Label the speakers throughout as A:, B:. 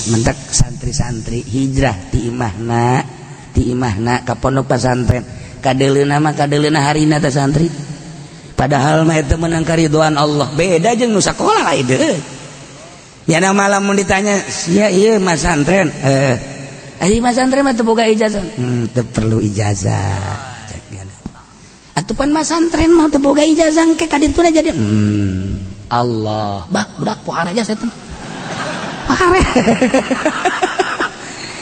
A: Mentak santri-santri hijrah ti imahna ka pondok pesantren, kadeleuna mah kadeleuna harina teh santri. Padahal mah itu menang karidoan Allah, beda jeung nu sakola lain deui. Ya malam mun ditanya sia ieu mah santren, ari mah santren mah teu boga ijazah. Teu perlu ijazah. Atuh pan mah santren mah teu boga ijazah engke ka dituna jadi Allah bah budak pohara aja setan. Pohara.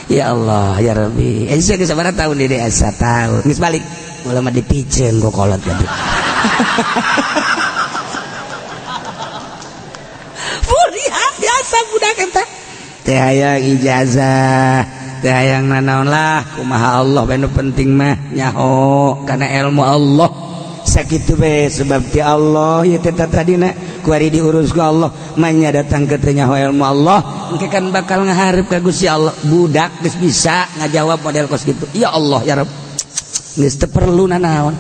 A: Ya Allah ya Rabbi. Eh, sia geus sabaraha tahun di desa tahun. Geus balik. Ulah mah dipiceun ku kolot jadi. Buriat biasa budak eta. Teh hayang ijazah, teh hayang nanaon lah, kumaha Allah bae nu penting mah nyaho kana ilmu Allah. Sakitu bae sebab ti Allah ieu teh tadina kuari diurus ku Allah, manya datang ke teu nyaho ilmu Allah, engke kan bakal ngahareup ka Gusti Allah. Budak geus bisa ngajawab model kos kitu. Ya Allah ya Rabb. Geus teu perlu nanaon.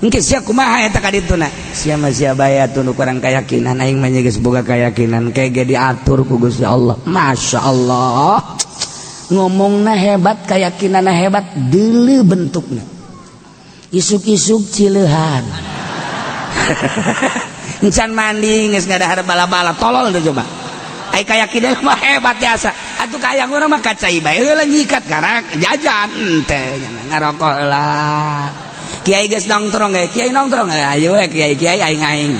A: Engke sia kumaha eta ka dituna? Sia mah sia bae atuh nu kurang keyakinan, aing mah geus boga keyakinan ke ge diatur ku Gusti Allah. Masya Allah. Ngomongna hebat, keyakinanna hebat, deuleu bentukna. Isuk-isuk cileuhan. Encan mandi geus ngadahar bala-bala tolol tuh coba. Ai keyakinan mah hebat biasa. Atuh kaya urang mah kacai bae heula nyikat karena jajan teh ngarokok heula. Kiai geus nongtrong ge, kiai nongtrong ayo we kiai kiai aing aing.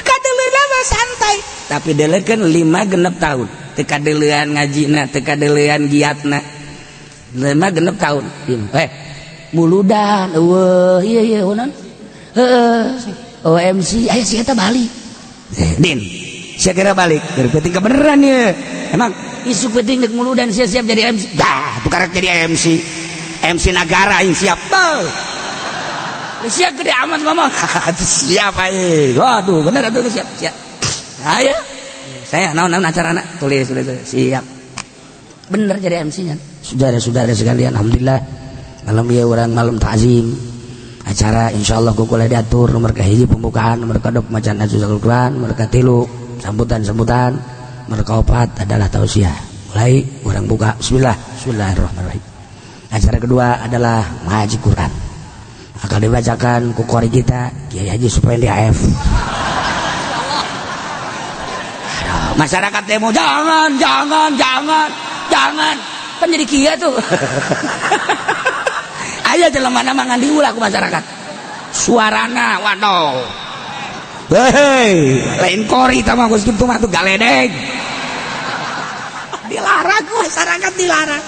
A: Kadeleuna mah santai. Tapi deuleukeun 5 6 tahun. Teu kadeleuan ngajina, teu kadeleuan giatna. 5 6 tahun. Eh, muludan eueuh ieu ieu naon? Heeh. OMC aya si eta balik. Eh, Din, sia kira balik dari penting kebenaran ya. Emang isuk penting dek muludan sia siap jadi MC. Dah, tukar jadi MC. MC nagara aing siap. Beuh. Siap gede amat ngomong. Siap aing. Waduh, bener atuh siap, siap. Ayo. Saya naon-naon acarana tulis, tulis, tulis. Siap. Bener jadi MC-nya. Saudara-saudara sekalian, alhamdulillah malam ieu urang malam takzim. Acara insyaallah ku kula diatur nomor kahiji pembukaan, nomor kadua pembacaan ayat Al-Qur'an, nomor katilu sambutan-sambutan, nomor kaopat adalah tausiah. Mulai urang buka bismillah, bismillahirrahmanirrahim. Acara kedua adalah ngaji Quran. Akan dibacakan ku qori kita Kiai Haji Supendi AF. Masyarakat demo jangan, jangan, jangan, jangan. Kan jadi kia tuh. Aya jelema mah ngan diulah ku masyarakat. Suarana waduh. Hei, lain kori tah mah geus kitu mah tuh galedeg. Dilarang ku masyarakat dilarang.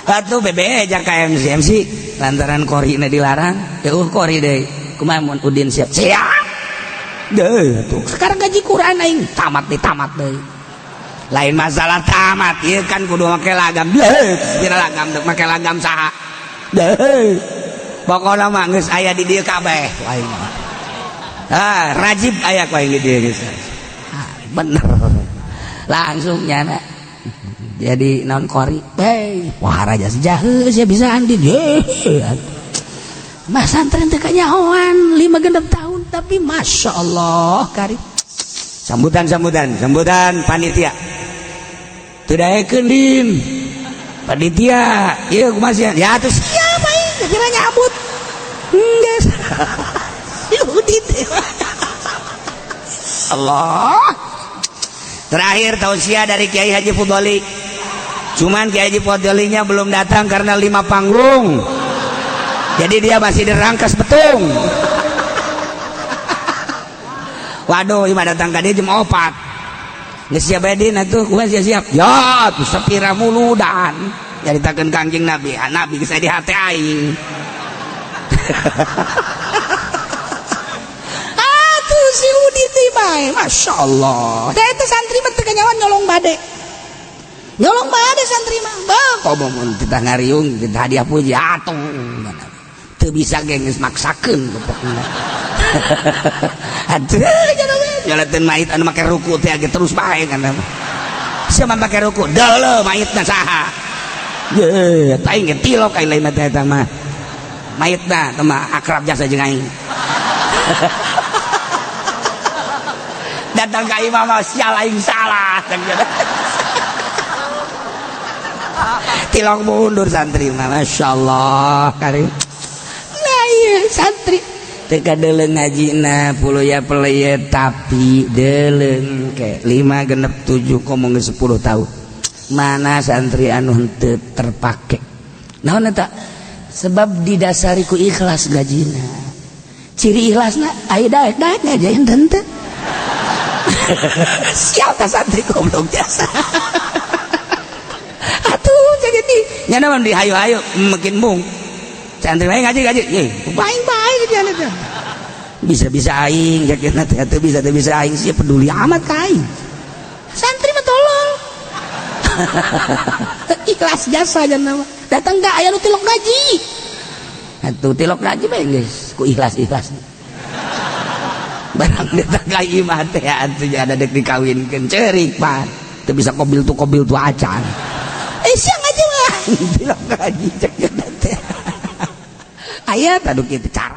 A: Atuh bebe jang ka MC MC lantaran korina dilarang, ya kori deui. Kumaha mun Udin siap? Siap. Deh, tuh sekarang gaji Quran aing tamat nih, tamat deui. Lain masalah tamat, ieu kan kudu make lagam. Deh, kira lagam dek make lagam saha. Deh. Pokona mah geus aya di dieu kabeh ku aing mah. Ah, rajib aya ku aing di dieu geus. Ah, bener. Langsung nyana. Jadi naon kori. Hei, wah raja sejahe sia bisa andin. Ye. Mas santren teh kanyahoan 5 6 tahun tapi masya Allah kari. Sambutan sambutan sambutan panitia. Teu daekeun din. Panitia, ieu kumaha sia? Ya atuh siapa ieu kira nyambut. Geus. Yahudi teh. Allah. Terakhir tausiah dari Kiai Haji Fudoli. Cuman Kiai Haji Fudolinya belum datang karena 5 panggung. Jadi dia masih di Rangkas Betung. Waduh, ima datang ka dieu jam 4. Geus siap bae din atuh, kumaha sia siap? Ya, tuh sapira muludan. Nyaritakeun Kangjeng Nabi, ah, Nabi geus di hate aing. Atuh si Udin teh bae, Masya Allah. Teh eta santri mah teu kanyawan nyolong bade. Nyolong bade santri mah. Bah, komo mun titah ngariung, titah hadiah puji atuh. Teu bisa ge geus maksakeun pokokna. Aduh, nyalateun mayit anu make ruku teh ge terus bae kan. Siapa make ruku? Deuleu mayitna saha? Ye, aing ge tilok aing lain teh eta mah. Mayitna teh mah akrab jasa jeung aing. Datang ka imah mah, sial, aing salah. Tilok mundur santri mah, Masya Allah karim. Nah, iya santri teka deuleu ngajina puluh ya peleye, tapi deuleu ke 5 genep 7 ngomong 10 tahun. Mana santri anu henteu terpake? Naon eta? Sebab didasari ku ikhlas gajina. Ciri ikhlasna aya daek daek ngajain henteu. Sial ta santri goblok jasa. Atuh jadi di nya naon di hayu-hayu makin mung. Santri wae ngaji ngaji. Ye, baing baing gitu. Bisa-bisa aing yakin teh atuh, bisa bisa aing sih peduli amat ka aing. Santri mah tolong. Ikhlas jasa jangan nama. Datang gak aya nu tilok gaji. Atuh tilok gaji bae geus ku ikhlas-ikhlas. Barang datang ka imah teh atuh ada dek dikawinkeun ceurik pan. Teu bisa kobil tuh acan. Eh, siang aja mah tilok gaji cek teh. Aya tadu kitu cara.